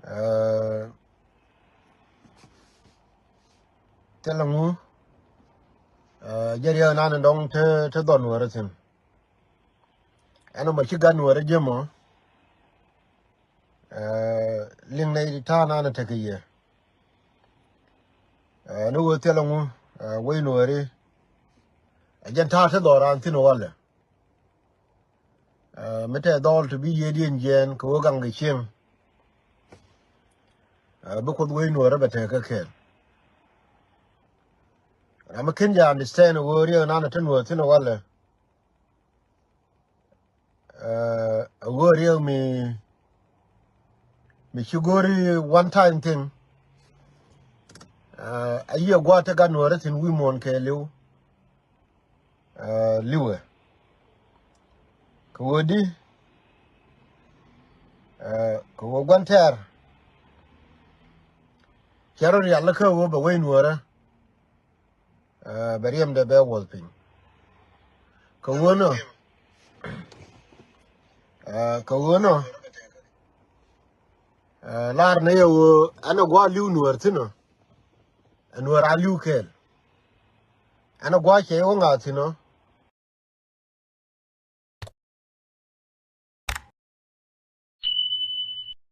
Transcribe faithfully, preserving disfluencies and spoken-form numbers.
Ɛ, thilɛ ŋu, ɛ, jɛ riɛk nan dɔ̱ŋ te, te dhɔn wärä thi̱n. Ɛn ɔ ma ci gat nuɔrä ji̱ mɔ. Ɛ, liŋ nɛy ti ta̱a̱ nan tekɛ yɛ. Ɛ, ni wee thilɛ ŋu, ɛ, wec nuɔri. Ɛ jɛn ta̱a̱ te dhɔran thi̱n walɛ. Ɛ, mi te dhɔl ti bi yiëëdiɛn jiɛɛn kɛ wee gaŋ kɛ cieŋ. Ɛ, bi Kuoth wec nuɔrä bɛ tekɛ kɛɛl. Ram mi ken jɛ understand wee riɛk nan te nuɔr thi̱n walɛ. Ɛ, a go̱o̱r yɛ mi, mi ci go̱o̱ri one time thing. Ɛ, a yiɛ gua̱a̱th te gat nuɔrä thi̱n wi̱i̱ muɔ̱ɔ̱n kɛɛliw. Ɛ, li̱wɛ. Kɛ ɣöö di, ɛ, kɛ ɣöö gua̱n tɛɛr. Cɛ rɔ rial kä ɣöö bɛ wec nuɔrä. Ɛ, bɛ riɛmdɛ bɛ wuɔth piny. Kɛ ɣöö nɔ, ɛ, kɛ ɣöö nɔ, ɛ, lar ni yɛ ɣöö ɛn ɛ gua̱a̱ li̱w nuäär thi̱n ɔ. Ɛ nuäär a li̱w kɛɛl. Ɛn ɛ gua̱a̱ cɛ wä ŋa̱a̱ thi̱n ɔ.